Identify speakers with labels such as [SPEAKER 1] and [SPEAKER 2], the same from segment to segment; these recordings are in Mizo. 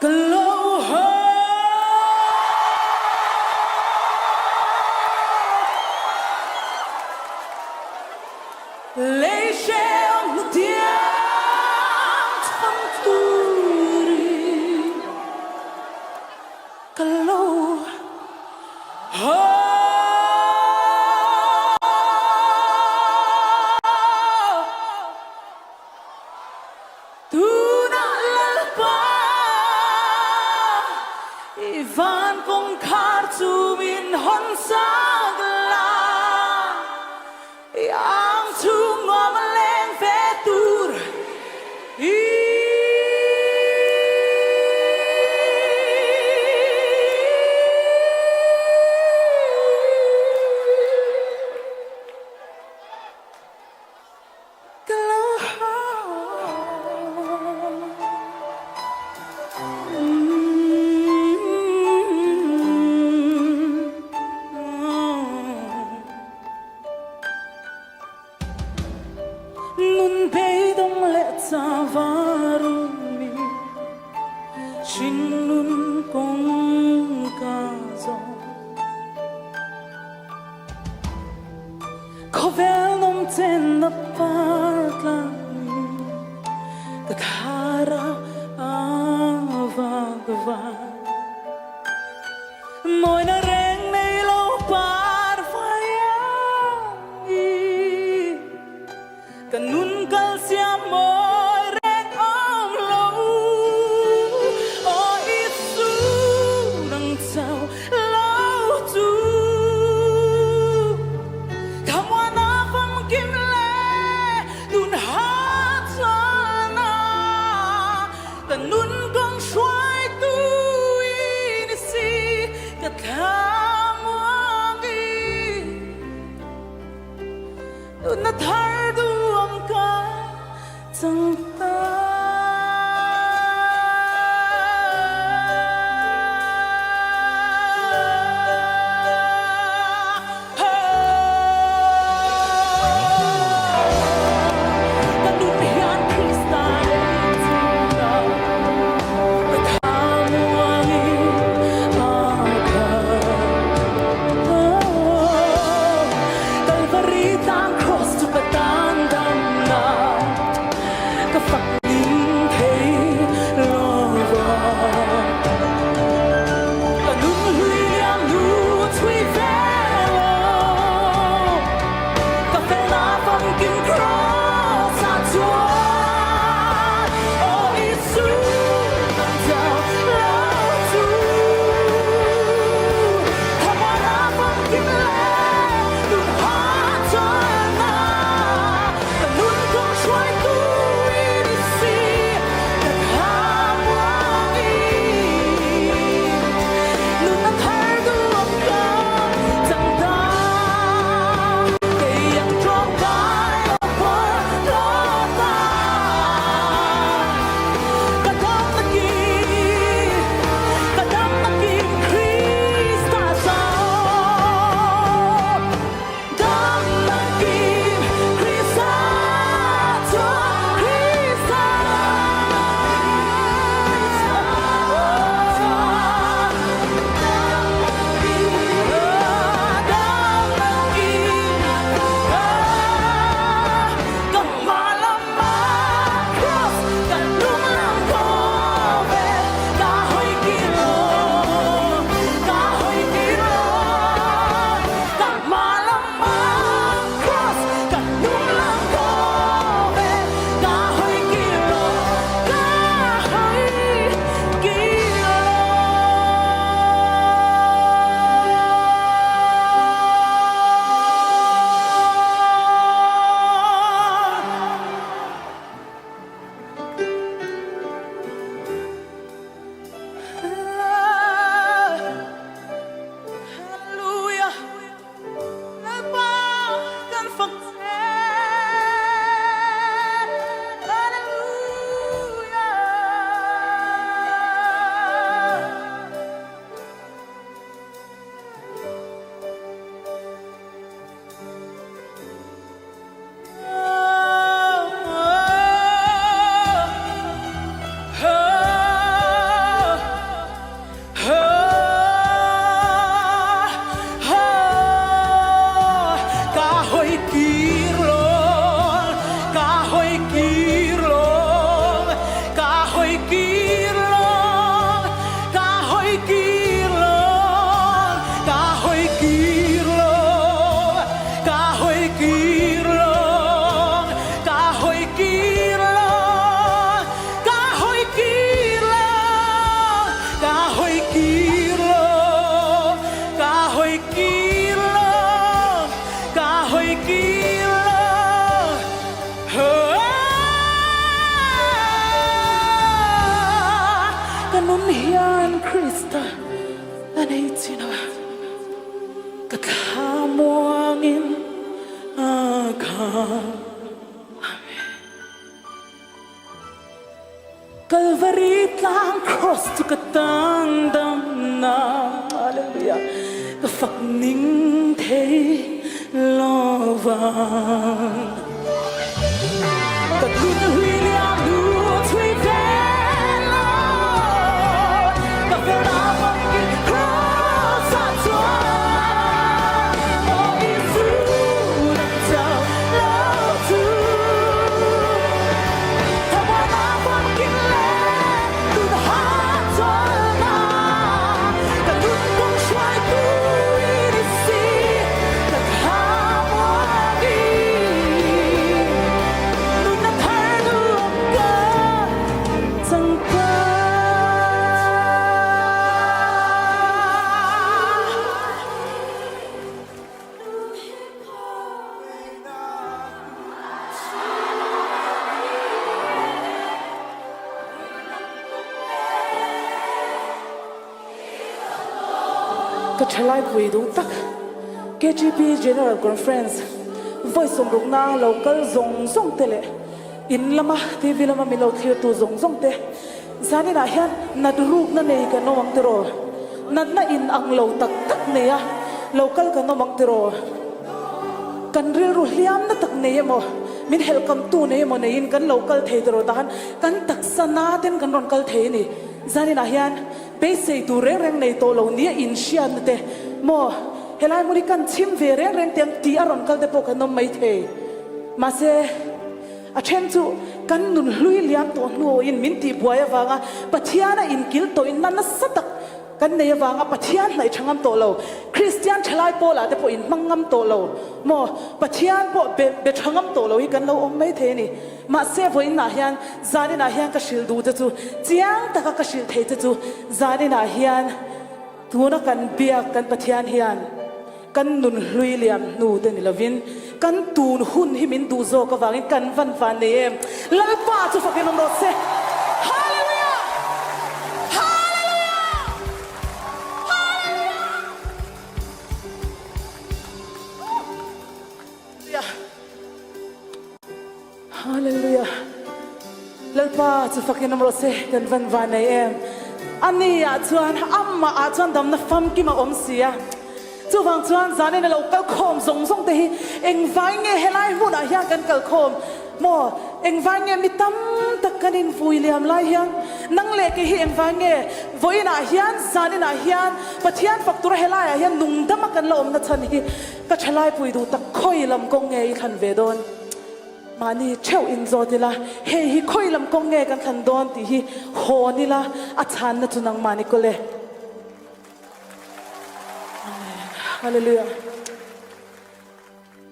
[SPEAKER 1] Ka lo haw. Lei hrehawm hnutiang chhang turin ka lo haw. Tunah Lalpa, i van kawngkhar chu min hawn sak la, i ang chhung nuam a leng ve tur i. Ka lo haw. Nun beidawng leh chavarumin hringnun kawng ka zawng. Khawvel nawmchen na par tlangin ka thar a vak var. Mawina reng nei lo par vai angin ka nun kal siam mawi reng awm lo. Aw Isu nang chau lo chu thamuana famkim le nun hachana ka nun kawng hruaitu i ni si ka thlamuangi nunna thar duam ka chang ta. Ka nun hian Krista lehchhina ka thamuangin a khat. Kalvari tlang cross chu ka tan damna ka fak ning thei lova. Ka nun hlui liam hnu chhui ve lo, ka felna famkim cross ah chuan aw Isu kan chau lo chu. Thamuana famkim le nun hachana ka nun kawng hruaitu i ni si ka thamuangi nunna thar duam ka chang ta kei ang tlawmngai awm. Amen. Kalvari tlang cross chu ka tan damna Hallelujah ka fak ning thei lovang. Ka nun hlui liam hnu chhui ve lo ka felna famkim cross ah chuan Aw Isu nang chauh lo chu Thamuana famkim leh nun hahchawlna ka nun kawng hruaitu i ni si ka thlamuangin nunna thar nuam ka chang ta. Ka thalai pui duh tak KGP General Conference vawi sawmrukna lo kal zawng zawng te leh in lama TV lama min lo thlir tu zawng zawng te zaninah hian nat rukna nei kan awm ang tiraw? Natna in ang lo tak tak nei a lo kal kan awm ang tiraw? Kan rilru hliamna tak nei emaw, min helhkamtu nei emaw neiin kan lo kal thei tiraw tahan kan taksa na ten kan rawn kal thei a ni. Zaninah hian beisei tur reng reng nei tawh lo nia inhriatna te maw helai hmun hi kan chhim ve reng reng te ang tih a rawn kal te pawh kan awm mai thei. Mahse, a then chu kan nun hlui liam tawh hnuin min tihbuai avanga Pathiana inkil tawhin na nasa tak Kan nei avanga Pathian hnaih tha ngam tawh lo, Kristian thalai pawlah te pawh in hmang ngam tawh lo maw? Pathian pawh be be tha ngam tawh lo hi kan lo awm mai thei a ni. Mahse vawiinah hian zaninah hian ka hrilh duh che chu, chiang taka ka hrilh thei che chu zaninah hian tuna kan biak kan Pathian hian kan nun hlui liam hnu te ni lovin kan tun hun hi min duh zawk avangin kan van van nei em? Lalpa chu fakin awm rawh se. Hallelujah! Hallelujah! Hallelujah! Hallelujah! Lalpa chu fakin awm rawh se, kan van van nei em? Ani ah chuan, amah ah chuan damna famkim a awm si a. Chuvang chuan zanin a lo kal khawm zawng zawng te hi engvai nge helai hmunah hian kan kal khawm maw? Engvai nge mi tam tak kan invui liam lai hian nang leh kei hi engvai nge vawiinah hian zaninah hian Pathian fak tura helaiah hian nungdama kan la awmna chhan hi ka thalai pui duh tak khawi lam kawng nge i thlan ve dawn? Mahni theuh in zawt ila, hei hi khawi lam kawng nge kan thlan dawn tih hi hawn ila, a chhanna chu nangmah ni kawle. Amen. Hallelujah.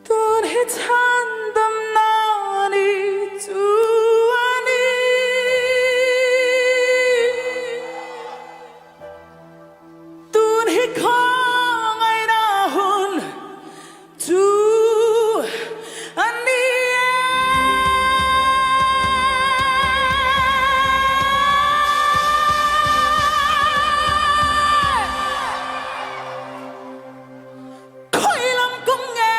[SPEAKER 1] Tun hi chhandamna ni chu a ni. Tun hi khawngaihna hun chu a ni e. Khawi lam kawng nge?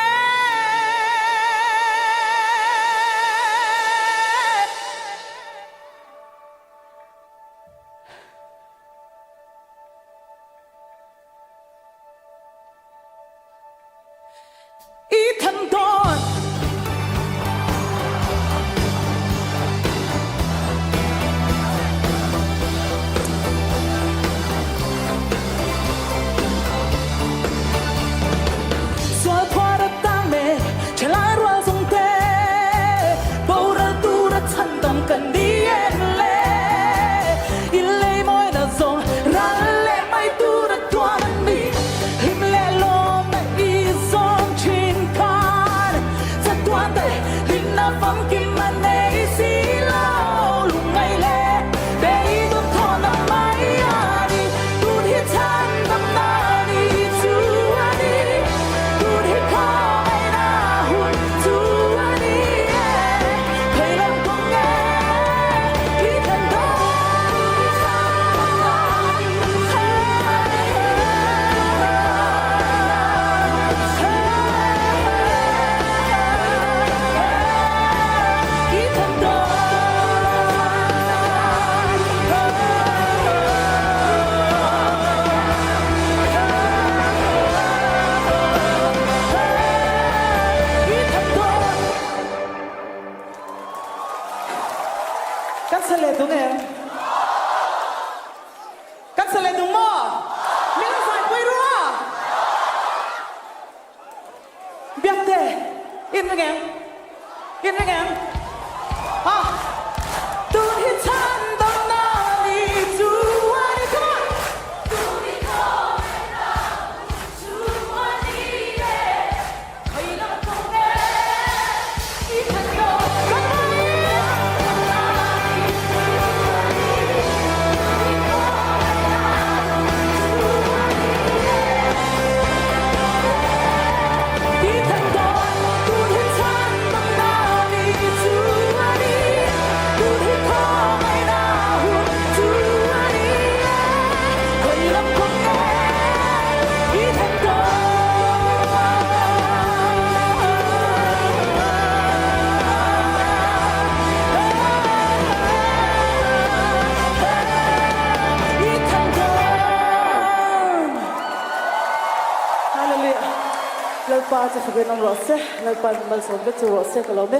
[SPEAKER 1] dung em? Kan sa leh dung maw? Min lo zaipui ru a! Biakte, in ring em? In ring em? Ha! Tun hi chhan dawmna ni chu a ni. Come on! Tun hi khawngaihna chu a ni e. Khawilam kawng e, i than dawn. Kan mawni! Hallelujah. Lalpa chu fakin awm rawh se, Lalpa'n malsawm vek chu rawh se ka lawm e.